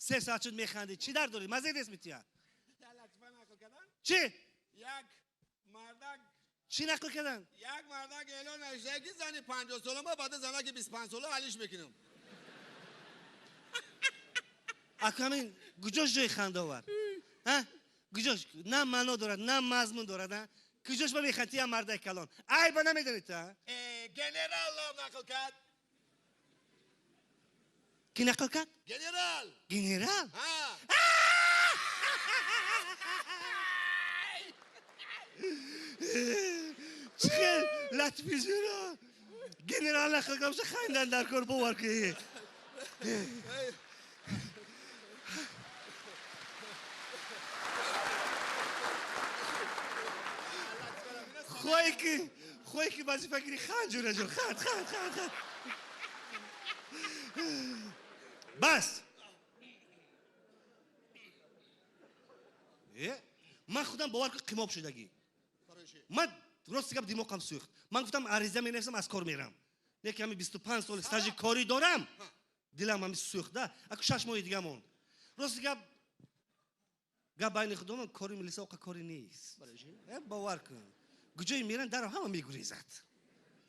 3 соат шуд механдӣ. Чӣ дард дорӣ? Мазза дест мития. Чӣ? Як мардак чӣ нақл кардан? Як мардак эълон навишта ки зани 50 сола ма баъд занаки 25 сола алиш мекунам. Акамин куҷош ҷои хандаовар? Ҳа? Куҷош? На маъно дорад, на мазмун дорад, ҳа? Куҷош ба механдӣ я мардаи калон? Айба намедонӣ ту, ҳа? Генерал ном нақл кард. Ки нақл кард? Генерал. Генерал? Ҳа. Чӣ хел латифи зӯро! Генерал нақл кард, хандан дар кор бовар кунӣ. Хоҳӣ ки вазифа гирӣ, ханд ҷураҷон, ханд, ханд, ханд, ханд. Бас! Ман худам бовар кун қимоб шудагӣ. Ман рости гап димоғам сӯхт. Ман гуфтам ариза менависам, аз кор мерам. Не ки ҳами 25 сол стажи корӣ дорам, дилам ҳами сӯхта. Аку 6 моҳи дига монд. Рости гап, гап байни худомон, кори милиса оқа кори нест. Бовар кун. Куҷое меран, даро ҳама мегурезад.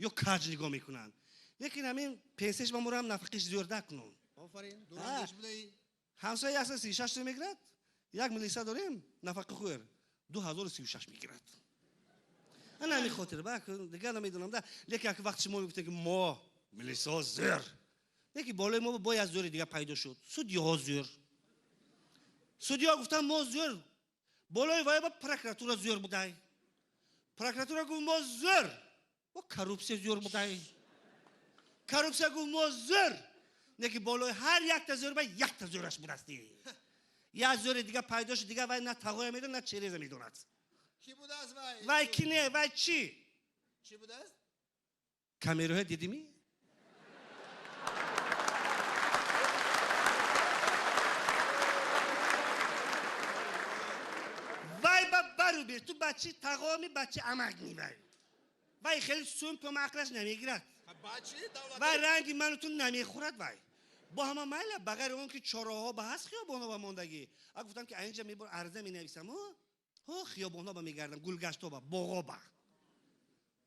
Ё каҷ нигоҳ мекунанд. Лекин ҳамин пенсияш ба мурам нафақиш зиёрда кунун. Офарин, дурандеш будаӣ. Ҳамсоя 136 сом мегирад, як милиса дорем, нафақа хӯр, 2036 мегирад. Ана ҳамин хотир, ба дигар намедонам да, лекин як вақт шумо мегуфтед ки мо милисаҳо зӯр. Лекин болои мо бояд зӯри дигар пайдо шуд. Судиёҳо зӯр. Судиёҳо гуфтанд мо зӯр. Болои вай ба прокуратура зӯр будай. Прокуратура гуфт мо зӯр. О коррупсия зӯр будай. Коррупсия гуфт мо зӯр. Лекин болои ҳар якта зӯр ба якта зӯраш будасти. Як зӯри дигар пайдо шуд, дигар вай на тағоя медонад, на череза медонад. Ки будааст вай? Вай ки не, вай чӣ? Чӣ будааст? Камераҳо дидимӣ? Вай ба бару бир, ту бачи тағоми, бачи амак вай. Вай хеле сум пом ақлаш намегирад. Вай ранги ману ту намехӯрад вай. Бо ҳама майла, ба ғайри он ки чораҳо ба ҳаст хиёбонҳо ба мондагӣ. А гуфтам ки айнҷа мебор арза менависам, ҳо хиёбонҳо ба мегардам, гулгаштҳо ба, боғҳо ба.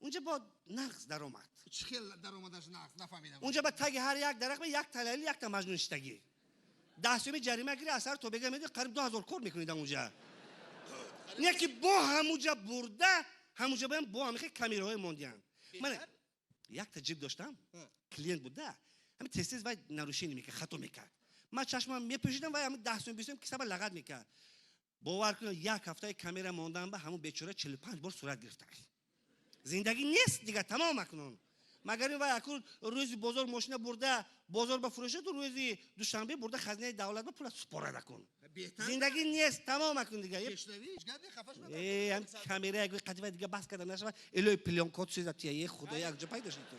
Унҷа бо нағз даромад. Чӣ хел даромадаш нағз? Нафаҳмидам. Унҷа ба таги ҳар як дарахт ба як талали якта маҷнун шиштагӣ. 10 сӯми ҷарима гири, асар то бега медиҳ, қариб 2000 кор мекунед унҷа. Не ки бо ҳамуҷа бурда, ҳамуҷа баям бо ҳамихе камераҳое мондиянд. Ман якта ҷиб доштам, клиент буда, ҳами тез-тез вай нарушение мекард, хато мекард. Ман чашмам мепӯшидам, вай ҳами 10 сӯм 20 сӯм кисаба лағат мекард. Бовар кунед, як ҳафтаи камера мондан ба ҳамун бечора 45 бор сурат гирифта. Зиндагӣ нест дигар, тамом акнун. Магар ин вай акнун рӯзи бозор мошина бурда, бозор ба фурӯшад, рӯзи душанбе бурда хазинаи давлат ба пула супорад акун. Зиндагӣ нест, тамом акнун дигар. Ҳам камера як қадима дигар баҳс карда нашавад, элои плёнкот сӯзад тия, е худо, як ҷо пайдо шуд ту.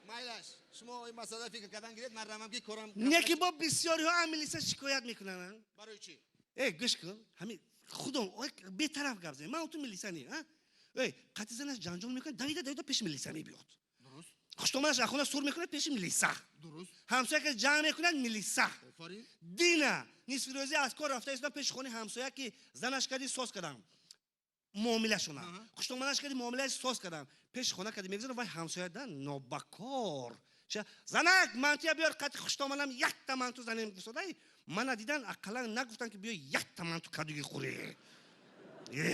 Майлаш, шумо ин масъала фикр кардан гиред, ман рамам ки корам. Не ки бо бисёриҳо ҳам милиса шикоят мекунанд. Барои чӣ? Гӯш кун, ҳамин худом бетараф гап занем. Ман ту милиса не, а? Қатъи занаш ҷанҷол мекунад, давида давида пеши милиса мебиёд. Дуруст. Хуштоманаш аз хона сур мекунад пеши милиса. Дуруст. Ҳамсоя ки ҷанг мекунад милиса. Офарин. Дина нисфи рӯзӣ аз кор рафта истодам пеши хонаи ҳамсоя ки занаш кади соз кардам. Муомилашона. Хуштоманаш кади муомилаи соз кардам. Пеши хона кади мегузарам, вай ҳамсоя да нобакор. Занак, мантуя биёр, қати хуштоманам якта манту занем гуфтодай. Мана дидан ақаллан нагуфтан ки биё якта манту кадуги хӯрӣ.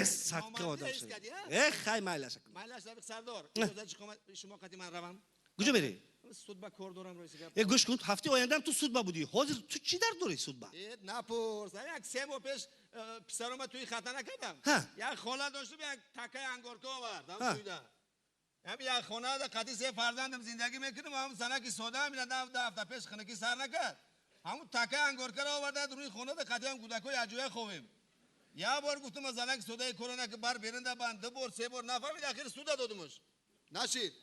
Садқа одам шуд. Хай майлаш. Майлаш, Сабиқ Сардор, иҷозат шумо қати ман равам? Куҷо мерӣ? Суд ба кор дорам, рӯзи гап. Гӯш кун, ҳафтаи ояндаам ту суд ба будӣ. Ҳозир ту чӣ дард дорӣ суд ба? Напурс. Як 3 моҳ пеш писарома туи хата накардам. Як хола доштум, як такаи ангорка овард, ҳам туйда. Ҳам як хонада қати 3 фарзандам зиндагӣ мекунам, ҳам занаки сода ҳам ина 10 ҳафта пеш хинаки сар накард. Ҳамун такаи ангоркаро овардад рӯи хонада қати ҳам кӯдакҳо якҷоя ховем. Як бор гуфтум аз занаки содаи кора наки бар беринда банд, 2 бор, 3 бор нафаҳмид, ахир суда додумаш. Нашид.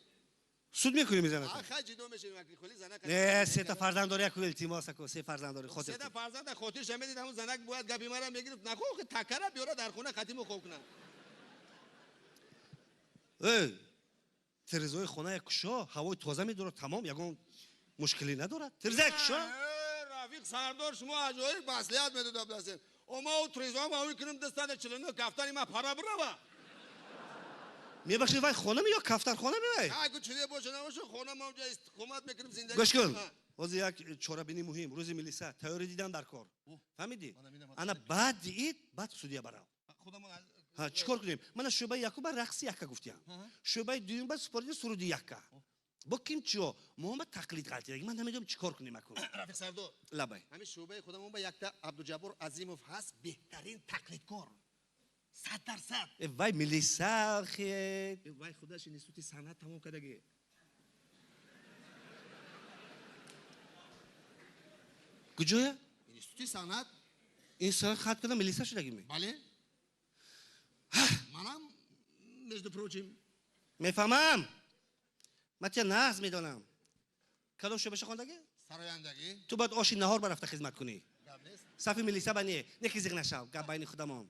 Суд мекунӣ мезанад? Хай ҷидо мешавем, акли холи занак. Не, 3 та фарзанд дорӣ, яку илтимос аку, 3 фарзанд дорӣ, хотир. 3 та фарзанд хотир шамедид, ҳамун занак бояд гапи мара мегирифт, нахо охи такара биёра дар хона хатиму хоб кунам. Тирезаи хона як кушо, ҳавои тоза медорад, тамом, ягон мушкилӣ надорад. Тиреза як кушо? Рафиқ Сардор шумо аҷоиб маслиҳат медодам дастен. Ома у тризом ма кунам дастана 49 кафтари ма пара бирава. Мебахшед, вай хона ми ё кафтархона ми вай? Ҳа, ку чизе боша набоша, хона ма онҷа истиқомат мекунем, зиндагӣ. Гӯш кун. Ҳозир як чорабини муҳим, рӯзи милиса, тайёрӣ дидам дар кор. Фаҳмидӣ? Ана баъди ид, баъд судия барав. Ҳа, чӣ кор кунем? Мана шӯъбаи якум ба рақси якка гуфтиям. Шӯъбаи дуюм ба супориди суруди якка. Бо ким чиё? Мо ба тақлид ғалтидаги. Ман намедонам чӣ кор кунем акун. Рафиқ Сардор. Лабай. Ҳамин шӯъбаи худамон ба якта Абдуҷаббор Азимов ҳаст, беҳтарин тақлидкор. 100%. Вай милиса хе. Вай худаш институти санъат тамом кардаги. Куҷоя? Институти санъат. Ин санъат хат карда милиса шудаги ми? Бале. Манам, между прочим. Мефаҳмам. Ман тия нағз медонам. Кадом шӯъбаша хондаги? Сарояндагӣ. Ту бояд оши наҳор барафта хизмат кунӣ. Гап нест. Сафи милиса ба не, не ки зиғ нашав, гап байни худамон.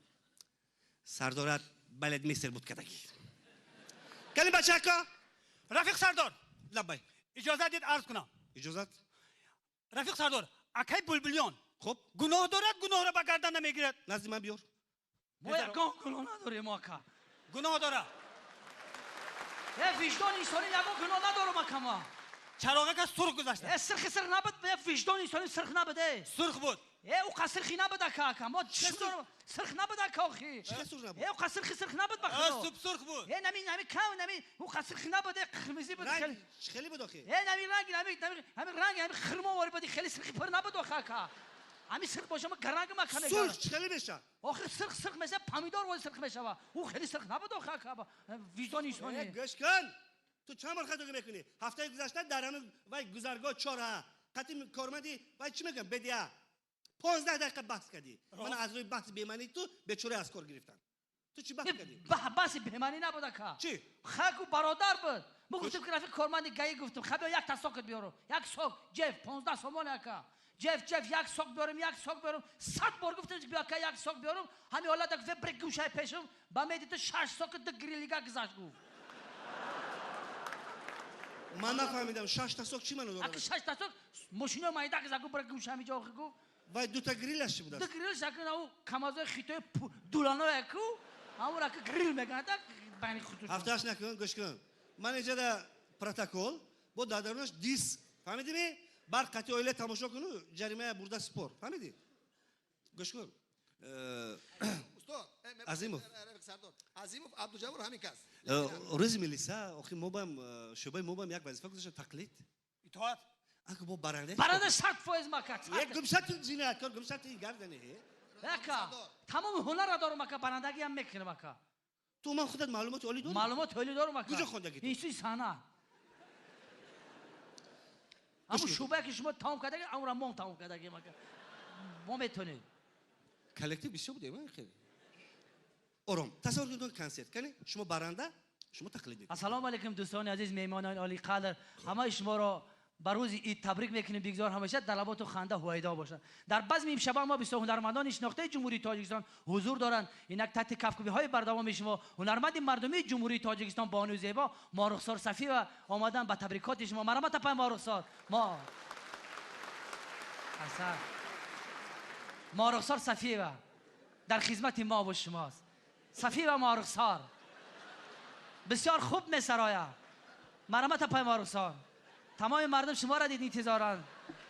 Сардорат балетмейстер буд кадаги. Калим бачако? Рафиқ Сардор. Лаббай. Иҷозат дид арз кунам. Иҷозат? Рафиқ Сардор, акай Булбулён. Хуб. Гуноҳ дорад, гуноҳро ба гардан намегирад. Назди ман биёр. Мо ягон гуноҳ надорем, ака. Гуноҳ дорад. Э, виҷдони инсонӣ ягон гуноҳ надорам, ака ма. Чароғака сурх гузашта. Э, сирхи сирх набуд, э, виҷдони инсонӣ сирх набуд, э. Сурх буд. Э, ӯ сирхи набуд, ака, ака. Мо чӣ дорам? Сирх набуд, ака, охи. Чӣ сурх набуд? Э, ӯ сирхи сирх набуд, ба худо. Э, суб сурх буд. Э, нами, нами, кам, нами, ӯ сирхи набуд, э, қирмизӣ буд. Ранг хеле буд, охи? Э, нами ранг, нами, нами, ҳамин ранг, ҳамин хирмо вори буд, хеле сирхи пур набуд, охи, ака. Ҳамин сирх боша, ма гаранг ма каме. Сурх хеле меша? Охи, сирх сирх меша, помидор вори сирх мешава. Ӯ хеле сирх набуд, охи, ака. Виҷдони инсонӣ. Э, гӯш кун. Ту чанд бор хатогӣ мекунӣ? Ҳафтаи гузашта дар ҳамин вай гузаргоҳ чорҳа қатъи корманди вай чӣ мегӯям, бедиа 15 дақиқа баҳс кардӣ. Ман аз рӯи баҳси бемаънии ту бечора аз кор гирифтам. Ту чӣ баҳс кардӣ? Баҳси бемаънӣ набуд, ака. Чӣ? Хаку бародар буд. Мо гуфтем ки рафиқ корманди гаи гуфтем, ха биё як та сокат биёрам. Як сок, ҷеф, 15 сомон, ака. Ҷеф, ҷеф, як сок биёрам, як сок биёрам. 100 бор гуфтем ки биё ака як сок биёрам. Ҳамин ҳолат гуфт, бир гӯшаи пешам, ба меди ту 6 соки ду грилига гузашт гуфт. Ман нафаҳмидам, 6 та сок чӣ маъно дорад? Ака 6 та сок мошинои майда гузашт гуфт, бир гӯша ҳамин ҷо гуфт. Вай дута грилаш чӣ будааст? Ду грилаш ака ав камазои хитои дуланое ку, ҳамон ака грил мекунад байни худашон. Ҳафтааш накун, гӯш кун. Ман инҷа протокол бо дар дарунаш диск. Фаҳмидӣ ми? Бар қатъи оила тамошо куну, ҷаримая бурда спор. Фаҳмидӣ? Гӯш кун. Устод, Азимов. Сардор. Азимов Абдуҷаббор ҳамин кас. Рӯзи милиса, охи мо бам шӯъбаи мо бам як вазифа гузошта, тақлид. Итоат. Ака бо баранда. Баранда 100% мака. Як гумшат ҷинояткор, гумшат гардани. Ака, тамоми ҳунарро дорам, ака, барандагӣ ҳам мекунам, ака. Ту ман худат маълумоти олӣ дорӣ? Маълумоти олӣ дорам, ака. Куҷо хондагӣ ту? Институти санъат. Ҳамун шӯъбае ки шумо тамом кардагӣ, ҳамонро мо тамом кардагим, ака. Мо метонем. Коллектив бисёр будем, хеле. Ором, тасаввур кунед консерт. Кани шумо баранда, шумо тақлид мекунед. Ассалому алайкум дӯстони азиз, меҳмонони олиқадр. Ҳамаи шуморо ба рӯзи ид табрик мекунем, бигзор ҳамеша дар лаботу ханда ҳувайдо бошад. Дар базми имшаба мо бисёр ҳунармандони шинохтаи Ҷумҳурии Тоҷикистон ҳузур доранд. Инак таҳти кафкӯбиҳои бардавоми шумо ҳунарманди мардумии Ҷумҳурии Тоҷикистон бонуи зебо Моҳрухсор Сафиева омадан ба табрикоти шумо. Марҳамат апай Моҳрухсор. Мо ҳасан Моҳрухсор Сафиева дар хизмати мо бо шумост. Сафиева Моҳрухсор бисёр хуб месарояд. Марҳамат апай Моҳрухсор. Тамоми мардум шуморо дид интизоранд.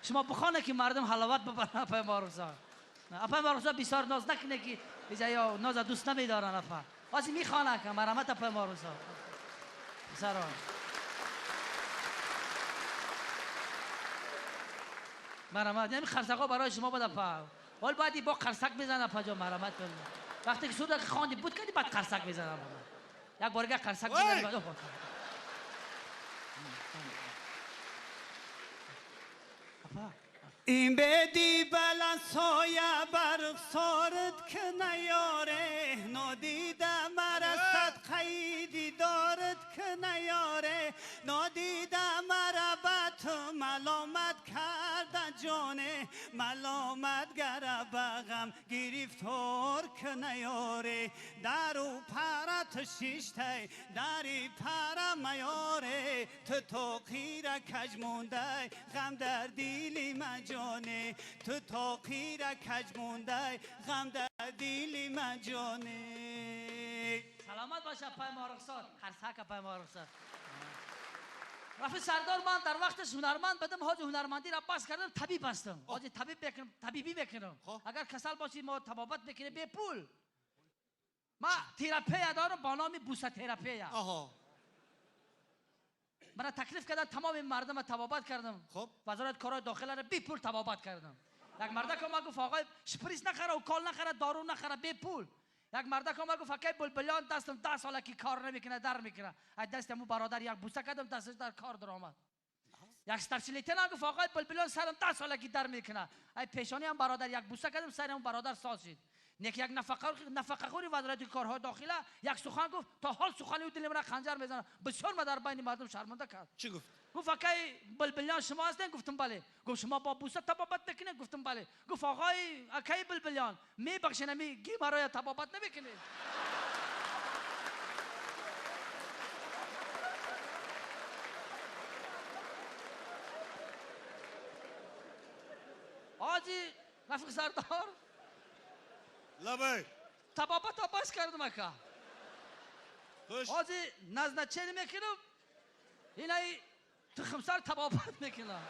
Шумо бихонед ки мардум ҳаловат бибаранд апай Моҳрухсор. Апай Моҳрухсор бисёр ноз накунед ки ё ноза дӯст намедоранд апа. Ози мехонад ка марҳамат апай Моҳрухсор. Писарон. Марҳамат, ҳамин қарсакҳо барои шумо буд апа. Ҳол бояд бо қарсак мезанад апа ҷон, марҳамат кунед. Вақте ки сурда хонди буд кардӣ баъд қарсак мезанад. Як бор дигар қарсак мезанад. Ин беди баланд соя барфсорат ки наёре, нодида мара садқаи дидорат ки наёре, нодида мара ба ту маломат карда ҷон. جانه ملامت گره بغم گرفتار کنه یاره درو پره تو شیشته دری پره میاره تو تا قیره کج مونده غم در دیلی من جانه تو تا قیره کج مونده غم در دیلی من جانه. سلامت باشه پای مارخسار خرسک پای مارخسار. رفیق سردار من در وقتش هنرمند بدم حاج هنرمندی را پاس کردم طبیب هستم. حاج طبیب میکنم طبیبی میکنم. اگر کسل باشی ما طبابت میکنیم بی پول. ما تراپی دارم با نام بوسه تراپی. آها. مرا تکلیف کردن تمام مردم طبابت کردم. خب وزارت کارهای داخله را بی پول طبابت کردم. یک مردک ما گفت آقای شپریس نخره و کال نخره دارو نخره بی پول. یک مردک ما گفت اکی بلبلیان دستم 10 ساله که کار نمیکنه در میکنه. از دست مو برادر یک بوسه کردم دستش در کار در آمد. یک سترچلیتن گفت آقای بلبلیان سرم 10 ساله که در میکنه. ای پیشانی هم برادر یک بوسه کردم سرم برادر ساز شد. یک نفقه خوری وزارت کارهای داخله یک سخن گفت تا حال سخنی او دلم را خنجر میزنه. بسیار ما در بین مردم شرمنده کرد. چی گفت؟ گفت اکی بلبلیان شما هستین؟ گفتم بله. گفت شما با بوسه طبابت میکنید؟ گفتم بله. گفت آقای اکی بلبلیان میبخشین امی گیمارای طبابت نمیکنید. آجی رفیق سردار لبه طبابت بس کردم اکا. خوش آجی نزنچه میکنم اینای تخمسار طبابت میکنم.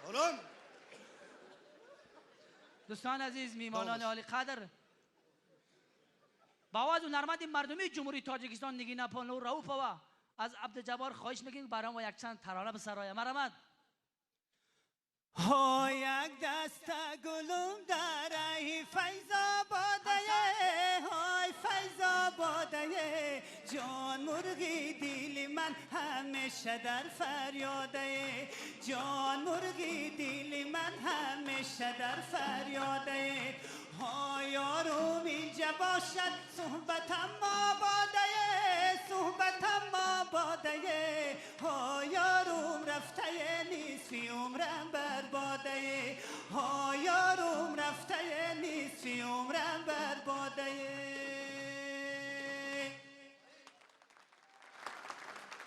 آرام. دوستان عزیز میمانان عالی قدر با آواز هنرمند مردمی جمهوری تاجیکستان نگین پانو رؤوفova از عبدالجبار خواهش میکنیم برای ما یک چند ترانه بسرایه. مرحمت. ها یک دست گلوم در ای فیض آباده های فیض آباده جان مرغی دل من همیشه در فریاده جان مرغی دل من همیشه در فریاده ها یارم اینجا باشد صحبتم آباده صحبتم آباده ها یارم رفته نیستی عمرم برباده ها یارم رفته نیستی عمرم برباده.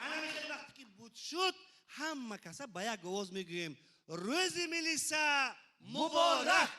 انا وقتی که بود شد همه کسا با یک آواز میگوییم روز ملیسا مبارک.